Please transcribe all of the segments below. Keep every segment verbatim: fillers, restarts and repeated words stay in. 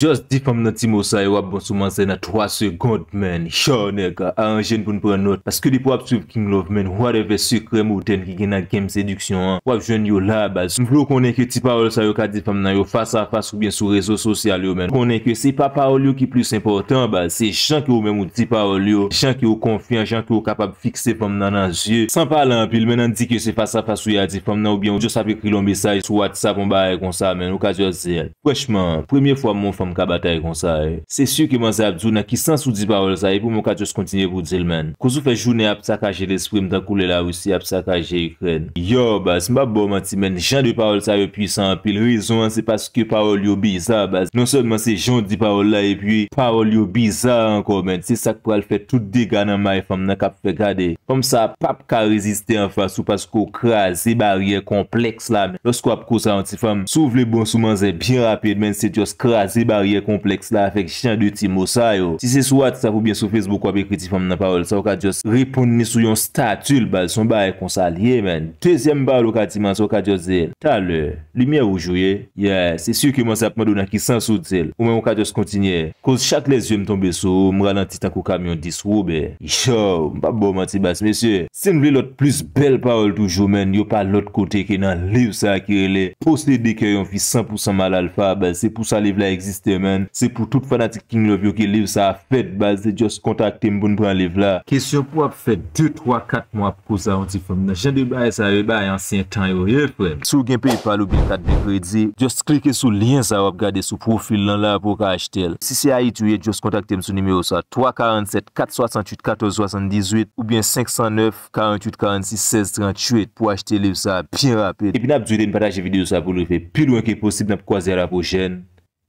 Just di fanm nan ti mo sa yo, w ap bon sou manzè nan twa segond, man. Yo, nèg, aranje n pou n pran nòt. Paske depi w ap swiv King Love, man, whatever sekrè modèn ki gen nan game sediksyon an, w ap jwenn yo la, baz. M vle w konnen ke ti pawòl sa yo ka di fanm nan yo fas a fas oubyen sou rezo sosyal yo, man. Konnen ke se pa pawòl yo ki plis enpòtan, baz. Se jan ke ou menm ou di pawòl yo, jan ke ou konfyan, jan ke ou kapab fikse fanm nan nan zye. San pale anpil, man, ann di ke se fas a fas ou ye a di fanm nan, oubyen ou just ap ekri l yon mesaj sou WhatsApp, yon bagay konsa, man. Ou ka just di l. Franchman, premye fwa m wè yon fanm ka batay konsa, wi. Se si ke manzè ap di w nan ki sans ou di pawòl sa, epi w menm ou ka just kontinye pou w di l, man. Koz ou fè jounen ap sakaje lespri m tankou lè Larisi ap sakaje Ikrèn. Yo, baz, m p ap ba w manti, man. Jan de pawòl sa yo pwisan anpil. Rezon an, se paske pawòl yo biza, baz. Non sèlman se jan w di pawòl la, epi pawòl yo biza ankò, man. Se sa k pral fè tout dega nan may fanm nan k ap fè gade. Fanm sa p ap ka reziste anfas ou paske w kraze baryè konplèks la, man. Lòske w ap koze a yon ti fanm, si w vle bon sou manzè byen rapid, man, se just kraze baryè konplèks la avèk jan de ti mo sa yo. Si se sou WhatsApp oubyen sou Facebook w ap ekri ti fanm nan pawòl sa, ou ka just reponn li sou yon stati l, baz, se yon bagay konsa l ye, man. Dezyèm pawòl ou ka di manzè, ou ka just di l, talè, limyè wouj ou ye? Yeah, se si ke manzè ap mande w nan ki sans ou di l. Ou menm ou ka just kontinye. Koz chak lè zye m tonbe sou ou, m ralanti tankou kamyon dis woubè. Yo, m p ap ba w manti, baz, mesye. Si n vle lòt plis bèl pawòl toujou, man, yo pa lòt kote ke nan liv sa a ki rele Posede kè yon fi san pou san mal alfa, baz. Se pou sa liv la egziste, man. Se pou tout fanatik King Love yo ke liv sa a fèt, baz. Se just kontakte m pou n pran liv la. Kesyon pou w ap fè de, twa, kat mwa ap koze a yon ti fanm nan. Jan de bagay sa yo, e bagay ansyen tan yo ye, frè m. Si w gen PayPal oubyen kat de kredi, just klike sou lyen sa w ap gade sou pwofil lan la pou w ka achte l. Si se Ayiti w ye, just kontakte m sou nimewo sa, twa karannsèt, kat swasanntuit, katòz swasanndizuit, oubyen senk san nèf, karanntuit, karannsis, sèz, tranntuit pou achte liv sa byen rapid. Epi n ap di w de n pataje videyo sa pou l rive pi lwen ke posib. N ap kwaze a la pwochèn.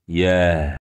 Yeah.